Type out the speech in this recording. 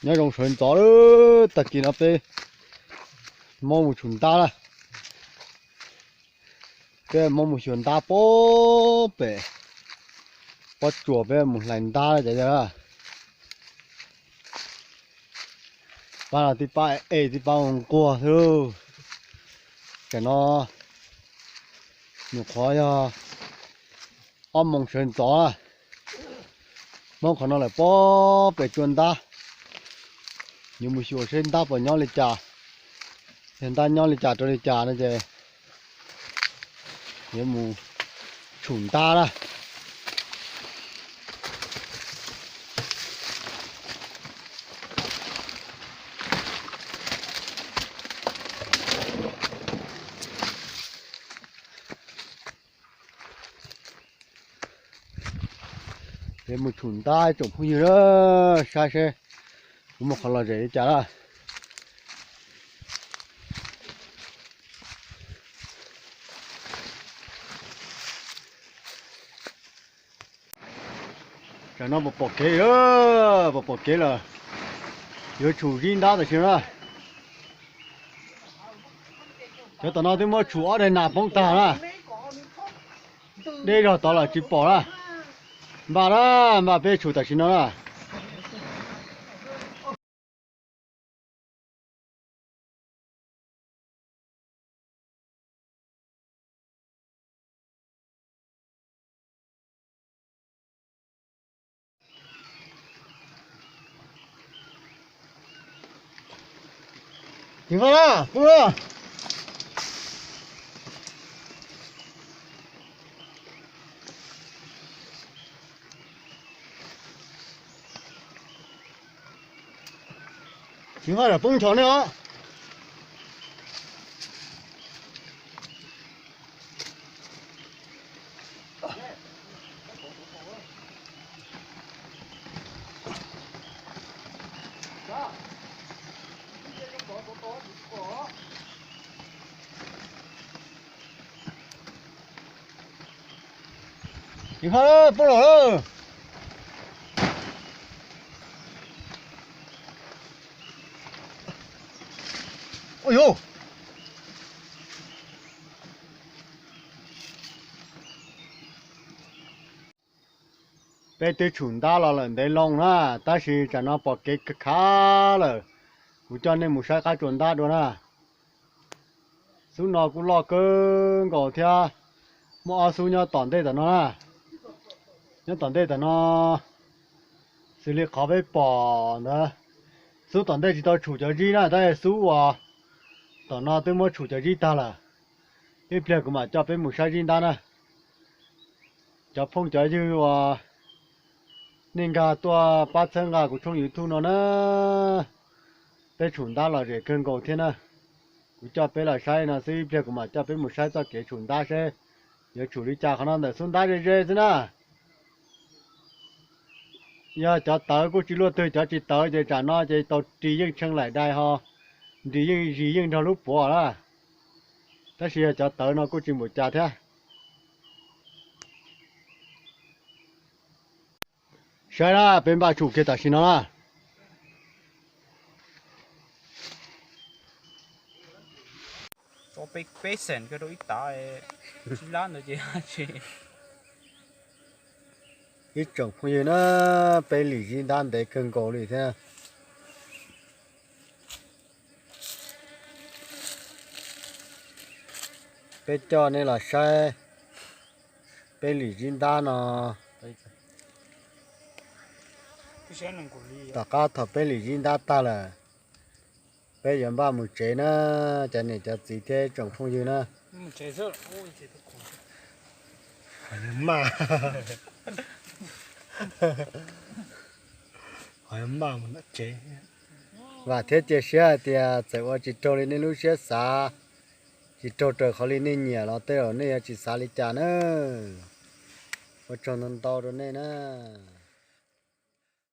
Nyob zoo sawv ntxov lawm, tag kis no peb Hmoob mus tshum ntab lawm. Peb Hmoob mus xyuas ntab pob pem pob tsuas, peb mus hlais ntab lawm cov yawg. Pab no tib pab es tib pab nquag xwb. Tam no nyuam qhuav yog ob moos sawv ntxov lawm. Hmoob qhov no lawm pob pem tsua ntab. Yuav mus xyuas seb ntab puas nyob li cas. Yog ntab nyob li cas rau li cas no ces yuav mus tshum ntab lawm. Peb mus tshum ntab tsoom phooj ywg, saib seb kuv muaj qhov lom zem li cas lawm. Tam no pom pom kev, pom pom kev lawm. Yuav tshum zib ntab tam sim no na. Cov tom no twb muab tshum ob daim nas poob tag na. Deb zog tod los tsis pom na. Npaj na, npaj peb tshum tam sim no na. Tsis nqa na, pub na. Tsis nqa lawm poob nchos ne os. Tsis nqa lawm, poob los lawm. Ua yuv. Peb twb tshum ntab los lawm ntev loo na, tab sis tsam no pom kev khav lawm, kuv coj nej mus saib qab tsuas ntab dua na. Xub no kuj loj kawg nkaus thiab, muaj ob xub nyob tom ntej tom no na. Nyob tom ntej tom no, xws li qhov peb pom ntawd, xub tom ntej tsis tau tshum cov zib na, tab sis xub uas tom no twb muab tshum cov zib tag lawm. Ib pliag kuv mam coj peb mus saib zib ntab na. Cov phooj cov ywg uas nej nkag tuaj pab txhawb nqa kuv tshooj YouTube no na, peb tshum ntab lom zem kawg nkaus thiab na. Kuv coj peb los saib no xwb, ib pliag kuv mam coj peb mus saib txoj kev tshum ntab seb yuav tshum li cas. Qhov no ntawm xub ntab ze ze xwb na. Yog cov tawv kuj tsis luaj twg, cov tsis tawv ces tsam no ces tau ris yeej tshee laim dais ho, ris yeej zis yeej nrog lub puav na. Tab sis yog cov tawv no kuj tsis npaum cas thiab. Saib na, peb npaj tshum kiag tam sim no na. Peb xees rau ib tav, ib lab ntawd ces. Ib tsoom phooj ywg na, peb lim zib ntab ntev kawg nkaus li thiab. Peb coj nej los saib peb lim zib ntab no. Tom qab thaum peb lim zib ntab tag lawm, peb yuav npaj mus tsev na, cov niam cov txiv thiab tsoom phooj ywg na. Vam thiab cia siab hais tias txawm ua tsis raug li nej lub siab xav, tsis raug raws qhov li nej nyiam los tej zaum nej yuav tsis xav li cas na. Ua tsaug ntau ntau rau nej na.